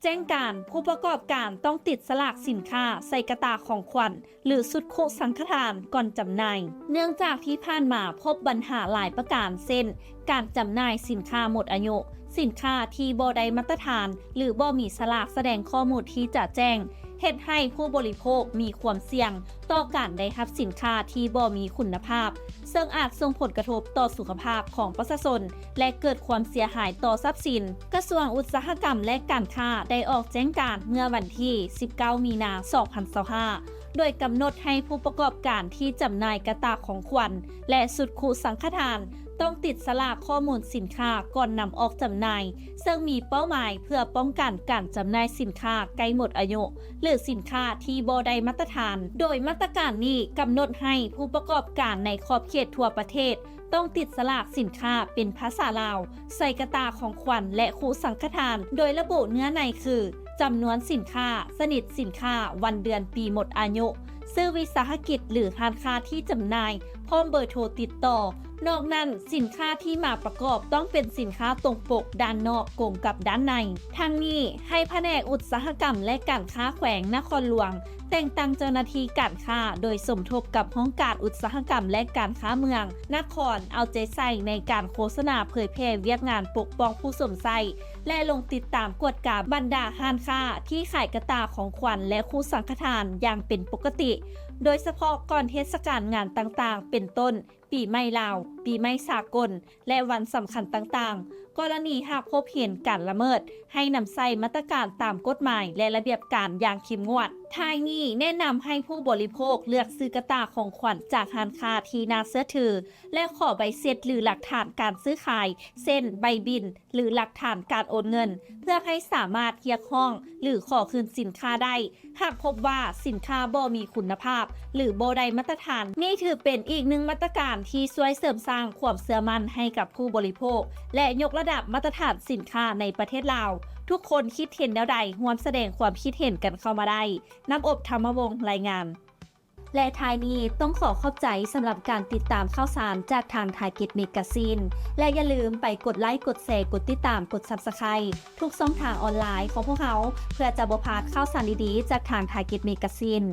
ແຈ້ງການ ຜູ້ປະກອບການຕ້ອງຕິດສະຫຼາກສິນຄ້າໃສ່ກະຕ່າຂອງຂວັນ ຫຼື ຊຸດຄຸສັງຄະທານກ່ອນຈຳໜ່າຍ. ເນື່ອງຈາກທີ່ຜ່ານມາພົບບັນຫາຫຼາຍປະການ ເຊັ່ນ ການຈຳໜ່າຍສິນຄ້າໝົດອາຍຸ, ສິນຄ້າທີ່ບໍ່ໄດ້ມາດຕະຖານ ຫຼື ບໍ່ມີສະຫຼາກສະແດງຂໍ້ມູນທີ່ຈະແຈ້ງ, ເຮັດໃຫ້ຜູ້ບໍລິໂພກມີຄວາມສ່ຽງຕໍ່ການໄດ້ຮັບສິນຄ້າທີ່ບໍ່ມີຄຸນນະພາບ, ເຊິ່ງອາດສົ່ງຜົນກະທົບຕໍ່ສຸຂະພາບຂອງປະຊາຊົນ ແລະ ເກີດຄວາມເສຍຫາຍຕໍ່ຊັບສິນ. ກະຊວງອຸດສາຫະກຳ ແລະ ການຄ້າ ໄດ້ອອກແຈ້ງການເມື່ອວັນທີສິບເກົ້າ ມີນາ ສອງພັນຊາວຫ້າ ໂດຍກຳນົດໃຫ້ຜູ້ປະກອບການທີ່ຈຳໜ່າຍກະຕ່າຂອງຂວັນ ແລະ ຊຸດຄຸສັງຄະທານ ຕ້ອງຕິດສະຫຼາກຂໍ້ມູນສິນຄ້າກ່ອນນຳອອກຈຳໜ່າຍ, ເຊິ່ງມີເປົ້າໝາຍເພື່ອປ້ອງກັນການຈຳໜ່າຍສິນຄ້າໃກ້ໝົດອາຍຸ ຫຼື ສິນຄ້າທີ່ບໍ່ໄດ້ມາດຕະຖານ. ໂດຍມາດຕະການນີ້ກຳນົດໃຫ້ຜູ້ປະກອບການໃນຂອບເຂດທົ່ວປະເທດ ຕ້ອງຕິດສະຫຼາກສິນຄ້າເປັນພາສາລາວ ໃສ່ກະຕ່າຂອງຂວັນ ແລະ ຄຸສັງຄະທານ ໂດຍລະບຸເນື້ອໃນຄື ຈຳນວນສິນຄ້າ, ຊະນິດສິນຄ້າ, ວັນເດືອນປີໝົດອາຍຸ, ຊື່ວິສາຫະກິດ ຫຼື ຮ້ານຄ້າທີ່ຈຳໜ່າຍ, ພ້ອມເບີໂທຕິດຕໍ່. ນອກນັ້ນ, ສິນຄ້າທີ່ມາປະກອບຕ້ອງເປັນສິນຄ້າຕົງປົກດ້ານນອກກົງກັບດ້ານໃນ. ທັງນີ້, ໃຫ້ພະແນກອຸດສາຫະກຳ ແລະ ການຄ້າແຂວງນະຄອນຫຼວງ ແຕ່ງຕັ້ງເຈົ້າໜ້າທີ່ການຄ້າໂດຍສົມທົບກັບຫ້ອງການອຸດສາຫະກຳ ແລະ ການຄ້າເມືອງນະຄອນ ເອົາໃຈໃສ່ໃນການໂຄສະນາເຜີຍແຜ່ວຽກງານປົກປ້ອງຜູ້ຊົມໃຊ້ ແລະ ລົງຕິດຕາມກວດກາບັນດາຮ້ານຄ້າທີ່ຂາຍກະຕ່າຂອງຂວັນ ແລະ ຄູ່ສັງຄະທານຢ່າງເປັນປົກກະຕິ, ໂດຍສະເພາະກ່ອນເທດສະການງານຕ່າງໆ ເປັນຕົ້ນ ປີໃໝ່ລາວ, ປີໃໝ່ສາກົນ ແລະ ວັນສຳຄັນຕ່າງໆ. ກໍລະນີຫາກພົບເຫັນການລະເມີດ, ໃຫ້ນຳໃຊ້ມາດຕະການຕາມກົດໝາຍ ແລະ ລະບຽບການຢ່າງເຂັ້ມງວດ. ທ້າຍນີ້ແນະນຳໃຫ້ຜູ້ບໍລິໂພກເລືອກຊື້ກະຕ່າຂອງຂວັນຈາກຮ້ານຄ້າທີ່ໜ້າເຊື່ອຖື ແລະ ຂໍໃບເສັດ ຫຼື ຫຼັກຖານການຊື້ຂາຍ ເຊັ່ນ ໃບບິນ ຫຼື ຫຼັກຖານການໂອນເງິນ ເພື່ອໃຫ້ສາມາດຮຽກຮ້ອງ ຫຼື ຂໍຄືນສິນຄ້າໄດ້ ຫາກພົບວ່າສິນຄ້າບໍ່ມີຄຸນນະພາບ ຫຼື ບໍ່ໄດ້ມາດຕະຖານ. ນີ້ຖືເປັນອີກໜຶ່ງມາດຕະການທີ່ຊ່ວຍເສີມສ້າງຄວາມເຊື່ອໝັ້ນໃຫ້ກັບຜູ້ບໍລິໂພກ ແລະ ຍົກລະດັບມາດຕະຖານສິນຄ້າໃນປະເທດລາວ. ທຸກຄົນຄິດເຫັນແນວໃດ? ຮ່ວມສະແດງຄວາມຄິດເຫັນກັນເຂົ້າມາໄດ້. ນ້ຳອົບ ທຳມະວົງ ລາຍງານ. ແລະ ທ້າຍນີ້ຕ້ອງຂໍຂອບໃຈສຳລັບການຕິດຕາມຂ່າວສານຈາກທາງ Target Magazine ແລະ ຢ່າລືມໄປກົດໄລ, ກົດແຊ, ກົດຕິດຕາມ, ກົດ Subscribe ທຸກຊ່ອງທາງອອນລາຍຂອງພວກເຮົາ ເພື່ອຈະບໍ່ພາດຂ່າວສານດີໆຈາກທາງ Target Magazine.